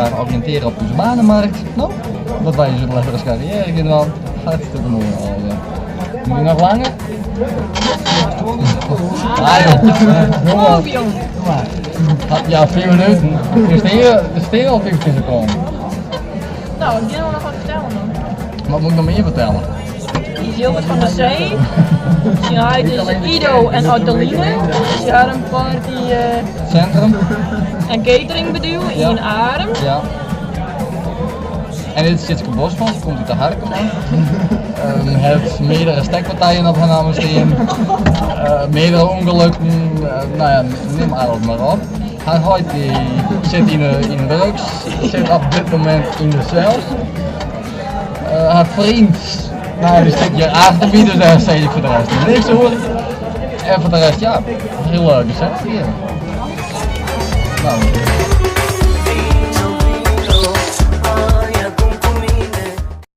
graach oriïntearje op ús banemarkt. No, dat wy ús letter as karriêre gean dwaan. Hartstikke moai allegear. Moat ik noch langer? Kom op jong. Ja, 5 minuten. Der stean al 15 sekonden. No, ik gean noch wat fertellen dan. Wat moat ik noch mear fertelle? Gilbert van der Zee. Syn heit is Ido en Adeline. Sy ha in party Centrum. en cateringbedriuw Ja. yn Arum. Ja. En dit is Tjitske Bosman, se komt út de Harkema. Hat meardere stekpartijen op har namme stean. Meardere ûngelukken, no ja, nim alles mar op. Har heit dy sit yn de, yn de drugs, sit op dit momint yn de sel. Har freon, no dy sit hjir achter my, dus dêr sis ik foar de rest niks oer. En foar de rest, ja, hiel gesellich hjir. No.